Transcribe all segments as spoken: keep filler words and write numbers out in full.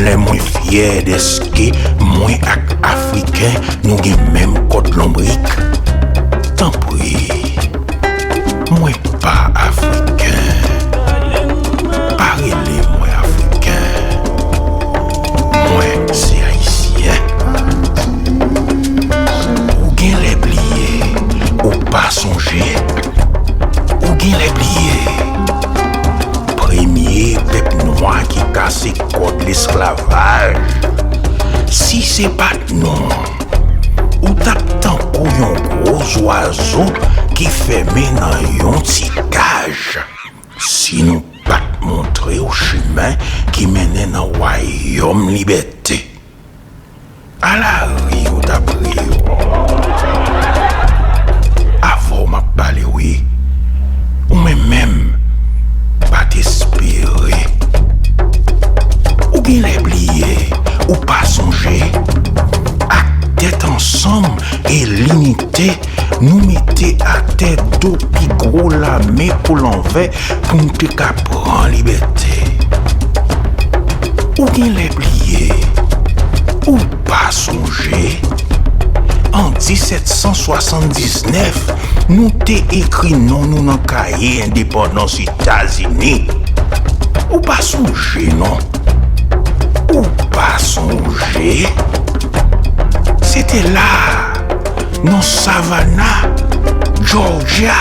Mwen fyè dèske mwen ak Afriken nou gen menm kòd lonbrik. Tanpri, mwen pa Afriken. Pa rele mwen Afriken. Mwen se Ayisyen. Ou genlè bliye, ou pa sonje. Ou genlè bliye. Premye pèp nwa ki kase kòd lesklavaj. Si se pa t nou, ou t ap tankou yon gwo zwazo ki fèmen nan yon ti kaj. Si nou pa t montre w chimen ki mennen nan wayòm libète. Alari ou t ap ri w. Avè w m ap pale wi. Ou menm menm pa t espere. Ou genlè bliye, ou pa sonje. Ak tèt ansanm e linite, nou mete atè do pi gwo lame pou lanvè pou n te ka pran libète. Ou genlè bliye, ou pa sonje? An disèt san swasanndiznèf, nou te ekri non nou nan kaye endepandans Etazini. Ou pa sonje non? Ou pa sonje? Se te la, nan Savannah, Georgia.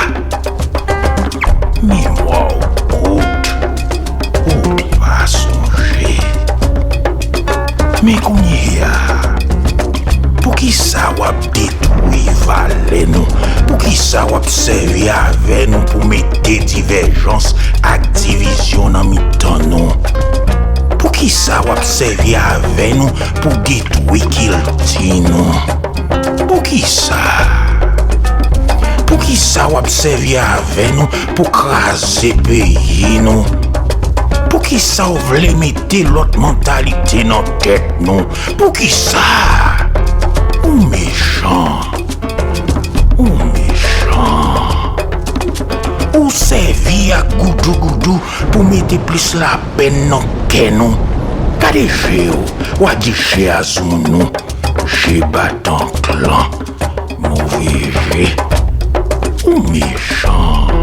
Memwa w kout, ou pa sonje. Men kounye a, poukisa w ap detwi valè nou? Poukisa w ap sèvi avè nou pou mete divèjans ak divizyon nan mitan nou? Poukisa w ap sèvi avè nou pou detwi kilti nou? Poukisa? Poukisa w ap sèvi avè nou pou kraze peyi nou? Poukisa w vle mete lòt mantalite nan tèt nou? Poukisa? Ou mechan. Ou mechan. Ou sèvi ak goudougoudou pou mete plis lapèn nan kè nou. Gade je w, w a di je a sou moun nou. Je batan klan. Move je. Ou mechan.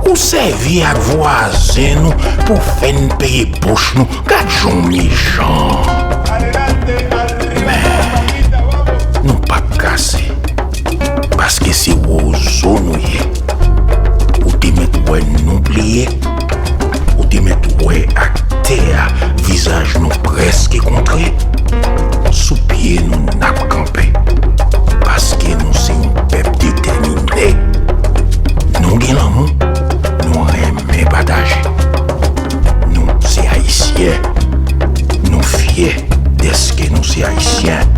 Ou sèvi ak vwazen nou pou fè n peye bouch nou. Gad jan w mechan. Men, nou p ap kase. Paske se wozo nou ye. Ou te mèt wè nou pliye. Ou te mèt wè ak tè a vizaj nou prèske kontre. Sou pye nou n ap kanpe. Paske nou se yon pèp detèmine. Nou gen lanmou, nou renmen pataje. Nou se Ayisyen. Nou fyè dèske nou se Ayisyen.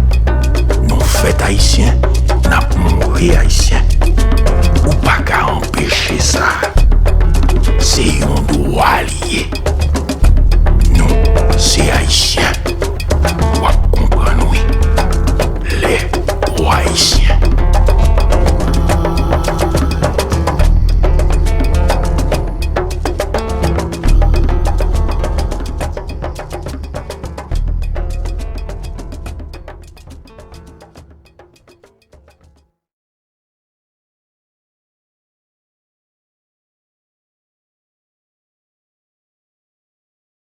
Nou fèt Ayisyen, n ap mouri Ayisyen. Ou pa ka anpeche sa. Se yon dwa li ye. Nou se Ayisyen.